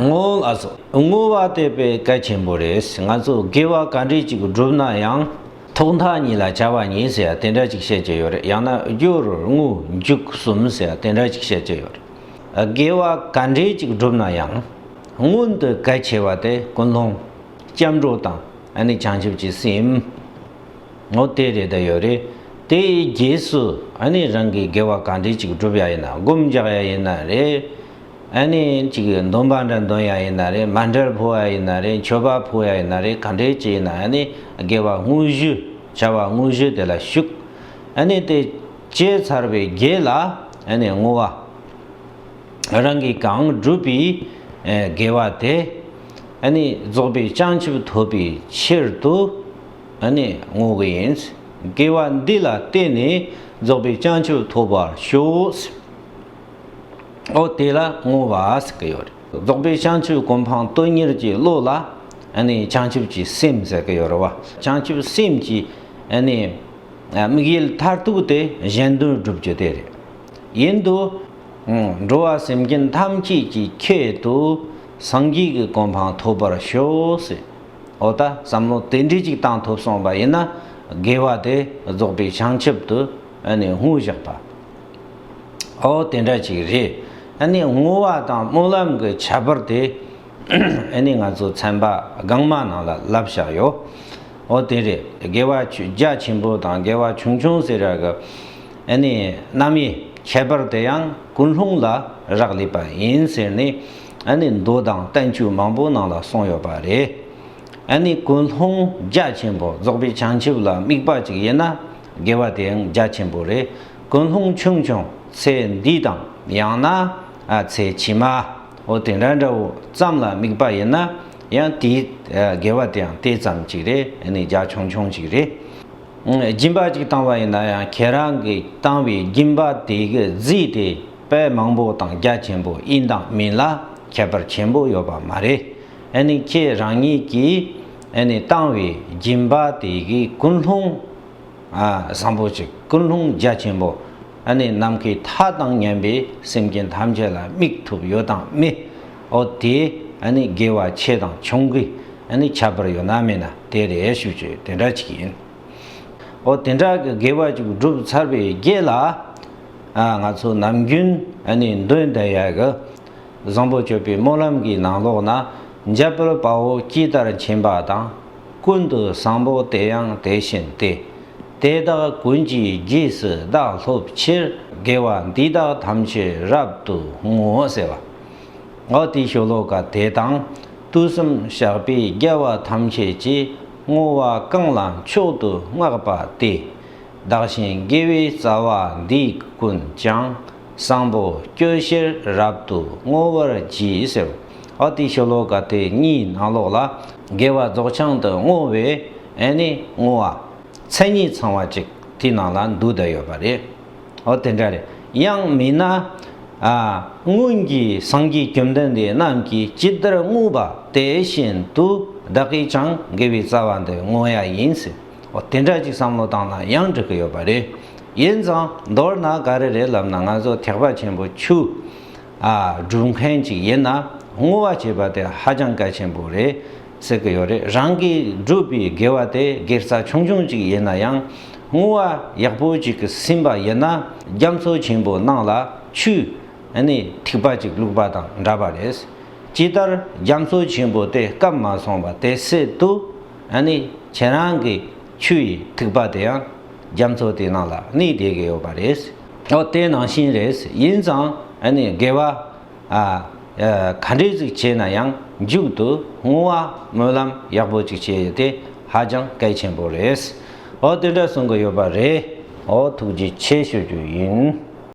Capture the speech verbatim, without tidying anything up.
བསྔོ་ལ་སོགས། བསྔོ་བ་དེ་དཔེ་གལ་ཆེན་པོ་རེད། ང་ཚོ་དགེ་བ་ག་འདྲས་ཅིག་བསྒྲུབ་ན་ཡང་ཐོག་མཐའ་གཉིས་ལ་བྱ་བ་གཉིས་ཟེར་ཡ་དེ་འདྲ་ཅིག་བཤད་ཀྱི་ཡོད་རེད། ཡང་ན་སྦྱོར་བསྔོ་འཇུག་གསུམ་ཟེར་ཡ་དེ་འདྲ་ཅིག་བཤད་ཀྱི་ཡོད་རེད། དགེ་བ་ག་འདྲས་ཅིག་བསྒྲུབ་ན་ཡང་སྔོན་དུ་གལ་ཆེ་བ་དེ་ཀུན་སློང་། སྐྱབས་འགྲོ་དང་ཨ་ནི་བྱང་ཆུབ་ཀྱི་སེམས། འོ་དེ་རེད་ད་ཡོད་རེད། དེའི་རྗེས་སུ་ཨ་ནི་རང་གི་དགེ་བ་ག་འདྲས་ཅིག་བསྒྲུབ་ཡ་ཡིན་ན། སྒོམ་རྒྱག་ཡ་ཡིན་ན་རེད། ཨ་ནི་ཅིག་འདོན་པ་འདྲ་འདོན་ཡ་ཡིན་ན་རེད། མཎྜལ་ཕུལ་ཡ་ཡིན་ན་རེད། མཆོད་པ་ཕུལ་ཡ་ཡིན་ན་རེད། ག་འདྲས་ཅིག་ཡིན་ན་ཨ་ནི་དགེ་བ་དངོས་གཞི་བྱ་བ་དངོས་གཞི་དེ་ལ་ཞུགས། ཨ་ནི་དེ་བྱས་ཚར་བའི་རྗེས་ལ་ཨ་ནི་བསྔོ་བ། རང་གིས་གང་བསྒྲུབས་པའི་ཨེ་དགེ་བ་དེ་ཨ་ནི་རྫོགས་པའི་བྱང་ཆུབ་ཐོབ་པའི་ཕྱིར་དུ་ཨ་ནི་བསྔོ་གི་ཡིན། དགེ་བ་འདི་ལ་བརྟེན་ནས་རྫོགས་པའི་བྱང་ཆུབ་ཐོབ་པར་ཤོག། འོ་དེ་ལ་བསྔོ་བ་ཟེར་གི་ཡོད་རེད། རྫོགས་པའི་བྱང་ཆུབ་གོ་འཕང་དོན་གཉེར་གྱི་བློ་ལ་ཨ་ནི་བྱང་ཆུབ་ཀྱི་སེམས་ཟེར་གི་ཡོད་རེད་བ། བྱང་ཆུབ་སེམས་ཀྱི་ཨ་ནི་དམིགས་ཡུལ་མཐར་ཐུག་དེ་གཞན་དོན་སྒྲུབ་རྒྱུ་དེ་རེད། ཡིན་དུ། འགྲོ་བ་སེམས་ཅན་ཐམས་ཅད་ཀྱི་ཆེད་དུ་སངས་རྒྱས་ཀྱི་གོ་འཕང་ཐོབ་པར་ཤོག་ཟེར། འོ་ད་བསམ་བློ་དེ་འདྲ་ཅིག་བཏང་ཐུབ་སོང་བ་ཡིན་ན་དགེ་བ་དེ་རྫོགས་པའི་བྱང་ཆུབ་ཏུ་ཨ་ནི་བསྔོ་བཞག་པ། འོ་དེ་འདྲ་ཅིག་རེད། ཨ་ནི་བསྔོ་བ་དང་སྨོན་ལམ་གྱི་ཁྱད་པར་དེ་ཨ་ནི་ང་ཚོ་ཚན་པ་སྒང་མ་ནང་ལ་ལབ་བཞག་ཡོད། འོ་དེ་རེད། དགེ་བ་ཆུ་རྒྱ་ཆེན་པོ་དང་དགེ་བ་ཆུང་ཆུང་ཟེར་ཡ་གི་ཨ་ནི་རྣམ་དབྱེ་ཁྱད་པར་དེ་ཡང་ཀུན་སློང་ལ་རག་ལས་པ་ཡིན་ཟེར་ནས་ཨ་ནི་མདོ་དང་བསྟན་བཅོས་མང་པོ་ནང་ལ་གསུངས་ཡོད་པ་རེད། ཨ་ནི་ཀུན་སློང་རྒྱ་ཆེན་པོ་རྫོགས་པའི་བྱང་ཆུབ་ལ་དམིགས་པ་ཅིག་ཡིན་ན་དགེ་བ་དེ་ཡང་རྒྱ་ཆེན་པོ་རེད། ཀུན་སློང་ཆུང་ཆུང་ཚེ་འདི་དང་ཡང་ན་ཨ་ཚེ་ཕྱི་མ། འོ་དེ་འདྲ་འདྲ་བོ་ཙམ་ལ་དམིགས་པ་ཡིན་ན་ཡང་དེའི་དགེ་བ་དེ་ཡང་དེ་ཙམ་ཅིག་རེད། ཨ་ནི་རྒྱ་ཆུང་ཆུང་ཅིག་རེད། སྦྱིན་པ་ཅིག་བཏང་བ་ཡིན་ན་ཡང་ཁྱེད་རང་གིས་བཏང་བའི་སྦྱིན་པ་དེ་གི་རྫས་དེ་དཔེ་མང་པོ་དང་རྒྱ་ཆེན་པོ་ཡིན་དང་མིན་ལ་ཁྱད་པར་ཆེན་པོ་ཡོད་པ་མ་རེད། ཨ་ནི་ཁྱེད་རང་ཉིད་ཀྱིས་ཨ་ནི་བཏང་བའི་སྦྱིན་པ་དེ་གི་ཀུན་སློང་ཨ་བཟང་པོ་ཅིག་ཀུན་སློང་རྒྱ་ཆེན་པོ། ཨ་ནི་ནམ་མཁའི་མཐའ་དང་མཉམ་པའི་སེམས་ཅན་ཐམས་ཅད་ལ་དམིགས་ཐུབ་ཡོད་དང་མེད། འོ་དེ་ཨ་ནི་དགེ་བ་ཆེ་དང་ཆུང་གི་ཨ་ནི་ཁྱད་པར་ཡོད་ན་མེད་ན་དེ་རེད་ཞུ་རྒྱུ་དེ་འདྲ་ཅིག་ཡིན། འོ་དེ་འདྲ་གི་དགེ་བ་ཅིག་བསྒྲུབས་ཚར་བའི་རྗེས་ལ་ཨ་ང་ཚོ་ནམ་རྒྱུན་ཨ་ནི་འདོན་བསྡད་ཡ་གི་བཟང་པོ་སྤྱོད་པའི་སྨོན་ལམ་གྱི་ནང་ལོགས་ན། འཇམ་དཔལ་དཔའ་བོས་ཇི་ལྟར་མཁྱེན་པ་དང་། ཀུན་ཏུ་བཟང་པོ་དེ་ཡང་དེ་བཞིན་ཏེ། དེ་དག་ཀུན་གྱི་རྗེས་སུ་བདག་སློབ་ཕྱིར། དགེ་བ་འདི་དག་ཐམས་ཅད་རབ་ཏུ་བསྔོ། ཟེར་བ། འོ་དེའི་ཤོ་ལོ་ཀ་དེ་དང་། དུས་གསུམ་གཤེགས་པའི་རྒྱལ་བ་ཐམས་ཅད་ཀྱིས། བསྔོ་བ་གང་ལ་མཆོག་ཏུ་བསྔགས་པ་དེ། བདག་གཞན་དགེ་བའི་རྩ་བ་འདི་ཀུན་ཀྱང་། བཟང་པོ་སྤྱོད་ཕྱིར་རབ་ཏུ་བསྔོ་བར་བགྱི། ཟེར། འོ་དེའི་ཤོ་ལོ་ཀ་དེ་གཉིས་ནང་ལོགས་ལ་དགེ་བ་རྫོགས་བྱང་དུ་བསྔོ་བའི་ཨ་ནི་བསྔོ་བ་མཚན་ཉིད་ཚང་བ་ཅིག་དེའི་ནང་ལ་འདུས་བསྡད་ཡོད་པ་རེད། འོ་དེ་འདྲ་རེད། ཡང་མིན་ན། ཨ། སྔོན་གྱི་སངས་རྒྱས་བཅོམ་ལྡན་འདས་རྣམས་ཀྱིས་ཇི་ལྟར་བསྔོས་པ་དེ་བཞིན་དུ་བདག་གིས་ཀྱང་དགེ་བའི་རྩ་བ་འདི་བསྔོ་ཡ་ཡིན་ཟེར། འོ་དེ་འདྲ་ཅིག་བསམ་བློ་བཏང་ན་ཡང་འགྲིག་གི་ཡོད་པ་རེད། ཡིན་ཙང་མདོར་ན་ག་རེ་རེད་ལབ་ན་ང་ཚོ་ཐེག་པ་ཆེན་པོ་ཆོས། ཨ། སྒྲུབ་མཁན་ཅིག་ཡིན་ན་བསྔོ་བ་བྱེད་པ་དེ་ཧ་ཅང་གལ་ཆེན་པོ་རེད་ཟེར་གི་ཡོད་རེད། རང་གིས་བསྒྲུབས་པའི་དགེ་བ་དེ་དགེ་རྩ་ཆུང་ཆུང་ཅིག་ཡིན་ན་ཡང་བསྔོ་བ་ཡག་པོ་ཅིག་གིས་ཟིན་པ་ཡིན་ན་རྒྱ་མཚོ་ཆེན་པོ་ནང་ལ་ཆུ་ཨ་ནི་ཐིགས་པ་ཅིག་བླུགས་པ་དང་འདྲ་བ་རེད། ཇི་ལྟར་རྒྱ་མཚོ་ཆེན་པོ་དེ་སྐམ་མ་སོང་བ་དེ་སྲིད་དུ་ཨ་ནི་ཁྱེད་རང་གི་ཆུ་ཡི་ཐིགས་པ་དེ་ཡང་རྒྱ་མཚོ་དེ་ནང་ལ་གནས་བསྡད་ཀྱི་ཡོད་པ་རེད། འོ་དེ་ནང་བཞིན་རེད། ཡིན་ཙང་ཨ་ནི་དགེ་བ་ཨ་ཨ་ག་འདྲས་ཅིག་བྱས་ན་ཡང་མཇུག་ཏུ་བསྔོ་བ་སྨོན་ལམ་ཡག་པོ་ཅིག་བྱེད་ཡ་དེ་ཧ་ཅང་གལ་ཆེན་པོ་རེད། འོ་དེ་འདྲ་གསུང་གི་ཡོད་པ་རེད། འོ་ཐུགས་རྗེ་ཆེ་ཞུ་རྒྱུ་ཡིན།